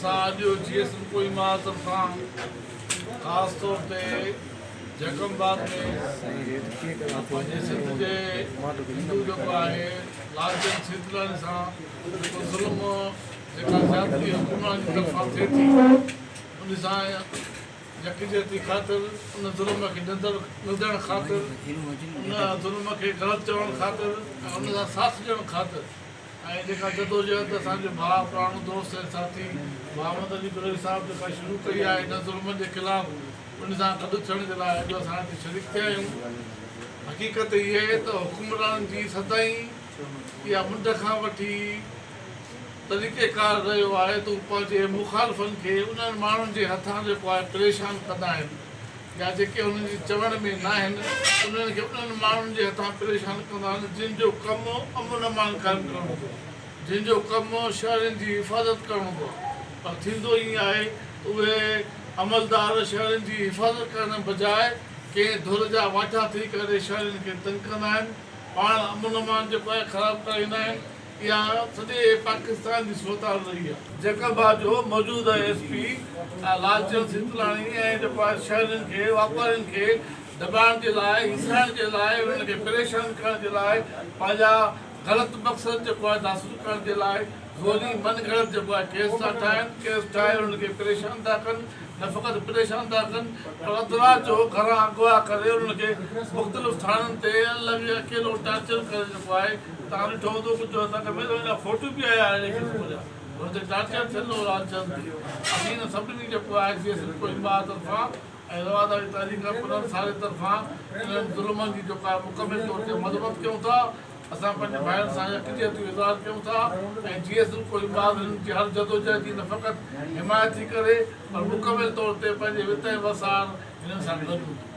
اسان اڄ جي ايس ايم ڪوهيما طرفان خاص طور تي جيڪب آباد ۾ پنهنجي سنڌ جي هندو جيڪو آهي لالچند سيتلاڻي سان جيڪو ظلم جيڪا زيادتي حڪمران جي طرفان ٿئي ٿي ان سان يڪجهتي خاطر ان ظلم کي نندڻ خاطر ان ظلم کي غلط چوڻ خاطر ۽ ان سان ساٿ ڏيڻ خاطر ۽ جيڪا جدوجهد اسان جو ڀاء پراڻو دوست ۽ ساٿي محمد علي بروهي صاحب جيڪا شروع ڪئي آهي ان ظلمن جي خلاف ان سان گڏ ٿيڻ جي لاء اڄ اسان هتي شريڪ ٿيا آهيون. حقيقت هيء آهي ته حڪمرانن جي سدائين اها منڍ کان وٺي طريقه ڪار رهيو آهي ته هو پنهنجي مخالفن کي انهن ماڻهن جي هٿان جيڪو آهي پريشان ڪندا آهن يا جيڪي انهن جي چوڻ ۾ ناهن انهن کي انهن ماڻهن جي هٿان پريشان ڪندا آهن جن جو ڪم امن امان قائم ڪرڻ هوندو آهي جن جو ڪم شهرين جي حفاظت ڪرڻ هوندو آهي پر ٿيندو ائين آهي ته اهي عملدار شهرين جي حفاظت ڪرڻ بجاء ڪنهن ڌر جا واٺا ٿي ڪري شهرين کي تنگ ڪندا آهن پاڻ امن امان جيڪو آهي خراب ڪرائيندا آهن. اها سڄي پاڪستان جي صورتحال رهي آهي. جيڪب آباد جو موجوده ايس پي لالچند سيتلاڻي ۽ جيڪو آهي شهرين کي واپارين کي دٻائڻ جي لاء هيسائڻ جي لاء انهن کي پريشان ڪرڻ جي لاء پنهنجا غلط مقصد جيڪو آهي حاصل ڪرڻ جي لاء زوري من گهڙت جيڪو آهي ڪيس ٿا ٺاهن ڪيس ٺاهي انهن کي پريشان ٿا ڪن نه فقط پريشان ٿا ڪن پر اڌ رات جو گهران اغوا ڪري انهن کي مختلف ٿاڻن تي الڳ اڪيلو ٽارچر ڪري جيڪو آهي توهان ڏٺو هوندو ڪجهه اسان کي ميدان جا فوٽو به آيا اهڙي قسم جا هن تي ٽارچر ٿيل هو لالچند تي اسين هن سڀني جيڪو آهي سي سنڌ ڪوئي ماء طرفان ۽ رواداري تحريڪ پنن ساري طرفان انهن ظلمن جي جيڪو آهي مڪمل طور تي مذمت ڪيون ٿا اسان پنهنجي ڀائرن سان يڪجهتي جو اظهار ڪيون ٿا ۽ جي ايس سنڌ ڪوئي ماء هنن جي هر جدوجهد جي نه فقط حمايت ٿي ڪري پر مڪمل طور تي پنهنجي وت ۽ وسار هنن سان گڏ هوندي.